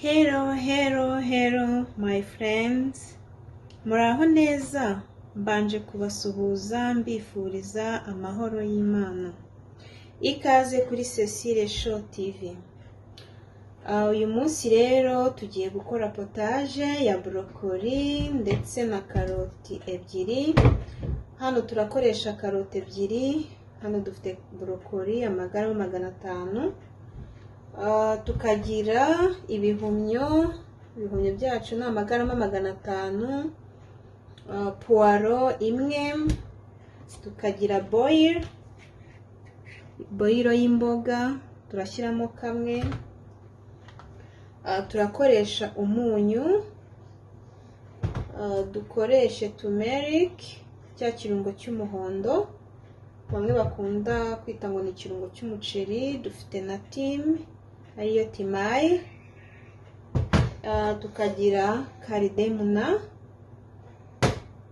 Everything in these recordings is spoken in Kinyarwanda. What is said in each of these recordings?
Hello, hello, hello, my friends. Muraho neza? Mbanje kubasuhuza mbifuriza amahoro y'Imana. Ikaze kuri Cecile Show TV. Uyu munsi rero tugiye gukora potaje ya broccoli ndetse na karoti ebyiri. Hano turakoresha karoti ebyiri, hano dufite broccoli amagarama 500. Tukagira ibihumyo, ibihumyo byacu ni amagarama 500, puwaro imwe, tukagira boyiro y'imboga turashyiramo kamwe, turakoresha umunyu, dukoreshe turmeric, cya kirungo cy'umuhondo bamwe bakunda kwita ngo ni ikirungo cy'umuceri, dufite na thyme ariyo timayi, tukagira cardamom.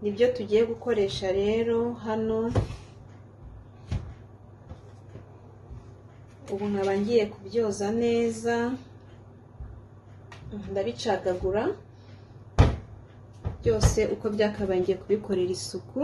Nibyo tugiye gukoresha rero hano. Ubu nkaba ngiye kubyoza neza, ndabicagagura byose uko byakabaye, ngiye kubikorera isuku.